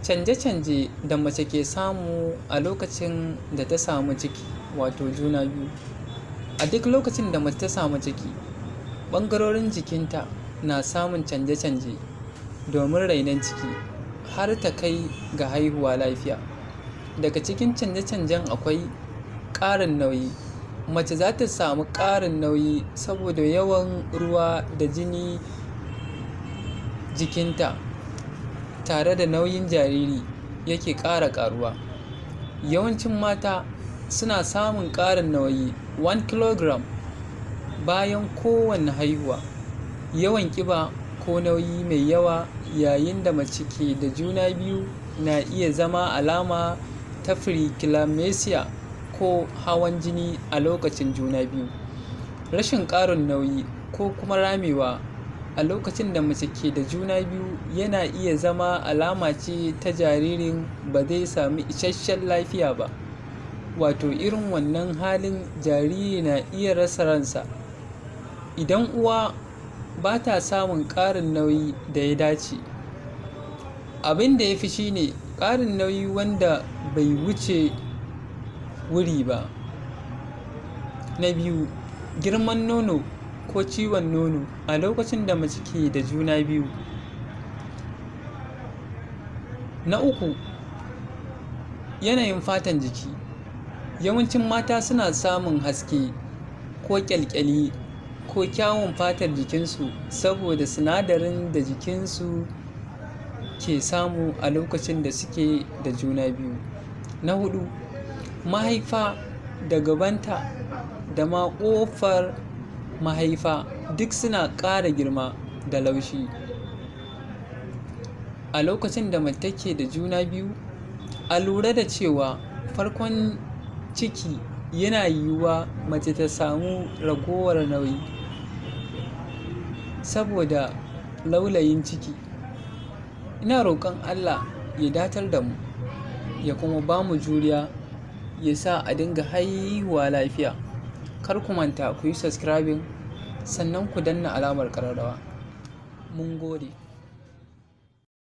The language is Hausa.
Canje-canje da mace ke samu a lokacin da ta samu ciki, wato juna biyu. A duk lokacin da mace ta samu ciki, ɓangarorin jikinta na samun canje-canje domin rainon ciki har ta kai ga haihuwa lafiya. Daga cikin canje-canjen akwai ƙarin nauyi. Mace za ta samu ƙarin nauyi saboda yawan ruwa da jini jikinta tare da nauyin jariri yake ƙara ƙaruwa. Yawancin mata suna samun ƙarin nauyi 1 kilogram bayan kowane haihuwa. Yawan ƙiba ko nauyi mai yawa yayin da mace ke da juna biyu na iya zama alama ta preeclampsia ko hawan jini a lokacin juna biyu. Rashin ƙarin nauyi ko kuma ramewa a lokacin da mace ke da juna biyu yana iya zama alama ce ta jaririn ba zai sami isasshen lafiya ba. Wato irin wannan halin jariri na iya rasa ransa. Idan uwa ba ta samun ƙarin nauyi da ya dace, abin da ya fi shi ne ƙarin nauyi wanda bai wuce wuri ba. Na biyu, girman nono ko ciwon nono a lokacin da mace ke da juna biyu. Na uku, yanayin fatan jiki. Yawancin mata suna samun haske ko ƙyalƙyali ko kyawun fatar jikinsu saboda sinadarin da jikinsu ke samu a lokacin da suke da juna biyu. Na huɗu, mahaifa da gabanta da ma ƙofar mahaifa duk suna ƙara girma da laushi. A lokacin da mace take da juna biyu, a lura da cewa farkon ciki yana yiwuwa mace ta samu ragowar nauyi saboda laulayin ciki. Ina roƙon Allah ya datar da mu, ya kuma ba mu juriya, ya sa a dinga haihuwa lafiya. Kar ku manta ku yi subscribing sannan ku danna alamar ƙararrawa. Mun gode.